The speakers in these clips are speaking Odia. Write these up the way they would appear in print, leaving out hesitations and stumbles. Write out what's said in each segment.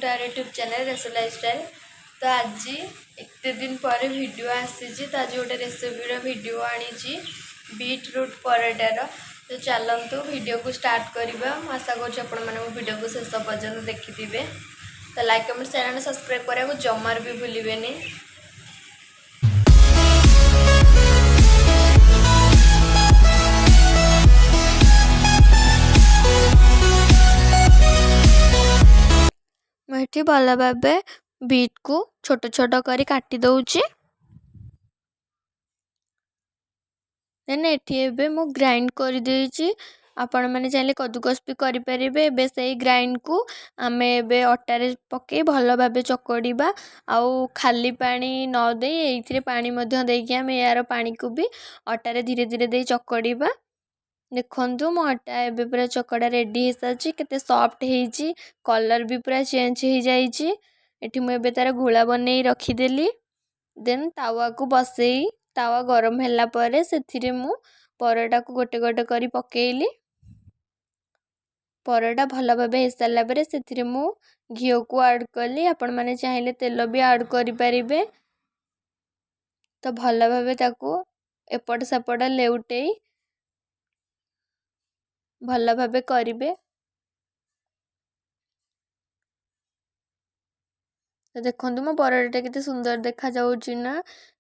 To our YouTube channel Resu lifestyle. ତ ଆଜି ଏତେ ଦିନ ପରେ ଭିଡ଼ିଓ ଆସିଛି, ତ ଆଜି ଗୋଟେ ରେସିପିର ଭିଡ଼ିଓ ଆଣିଛି, ବିଟ୍ ରୁଟ୍ ପରଟାର। ତ ଚାଲନ୍ତୁ ଭିଡ଼ିଓକୁ ଷ୍ଟାର୍ଟ କରିବା। ମୁଁ ଆଶା କରୁଛି ଆପଣମାନେ ମୋ ଭିଡ଼ିଓକୁ ଶେଷ ପର୍ଯ୍ୟନ୍ତ ଦେଖିଥିବେ। ତ like, comment, share and subscribe କରିବାକୁ ଜମାରୁ ବି ଭୁଲିବେନି। ମୁଁ ଏଠି ଭଲ ଭାବେ ବିଟ୍କୁ ଛୋଟ ଛୋଟ କରି କାଟି ଦେଉଛି। ଦେନ୍ ଏଠି ଏବେ ମୁଁ ଗ୍ରାଇଣ୍ଡ କରିଦେଇଛି। ଆପଣମାନେ ଚାହିଁଲେ କଦୁକସ ବି କରିପାରିବେ। ଏବେ ସେଇ ଗ୍ରାଇଣ୍ଡକୁ ଆମେ ଏବେ ଅଟାରେ ପକାଇ ଭଲ ଭାବେ ଚକଡ଼ିବା, ଆଉ ଖାଲି ପାଣି ନ ଦେଇ ଏଇଥିରେ ପାଣି ମଧ୍ୟ ଦେଇକି ଆମେ ଏହାର ପାଣିକୁ ବି ଅଟାରେ ଧୀରେ ଧୀରେ ଦେଇ ଚକଡ଼ିବା। ଦେଖନ୍ତୁ, ମୋ ଅଟା ଏବେ ପୁରା ଚକଡ଼ା ରେଡ଼ି ହେଇସାରିଛି। କେତେ ସଫ୍ଟ ହେଇଛି, କଲର୍ ବି ପୁରା ଚେଞ୍ଜ ହେଇଯାଇଛି। ଏଠି ମୁଁ ଏବେ ତା'ର ଗୁଳା ବନେଇ ରଖିଦେଲି। ଦେନ୍ ତାୱାକୁ ବସେଇ ତାୱା ଗରମ ହେଲା ପରେ ସେଥିରେ ମୁଁ ପରଟାକୁ ଗୋଟେ ଗୋଟେ କରି ପକେଇଲି। ପରଟା ଭଲ ଭାବେ ହେଇସାରିଲା ପରେ ସେଥିରେ ମୁଁ ଘିଅକୁ ଆଡ଼୍ କଲି। ଆପଣମାନେ ଚାହିଁଲେ ତେଲ ବି ଆଡ଼୍ କରିପାରିବେ। ତ ଭଲ ଭାବେ ତାକୁ ଏପଟ ସେପଟ ଲେଉଟେଇ ଭଲ ଭାବେ କରିବେ। ତ ଦେଖନ୍ତୁ, ମୋ ପରଟାଟା କେତେ ସୁନ୍ଦର ଦେଖାଯାଉଛି ନା?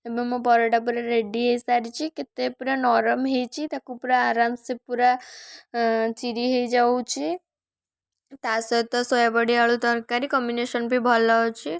ଏବେ ମୋ ପରଟା ପୁରା ରେଡ଼ି ହେଇସାରିଛି। କେତେ ପୁରା ନରମ ହେଇଛି, ତାକୁ ପୁରା ଆରାମସେ ପୁରା ଚିରି ହେଇଯାଉଛି। ତା ସହିତ ସୋୟାବଡ଼ି ଆଳୁ ତରକାରୀ କମ୍ବିନେସନ୍ ବି ଭଲ ଅଛି।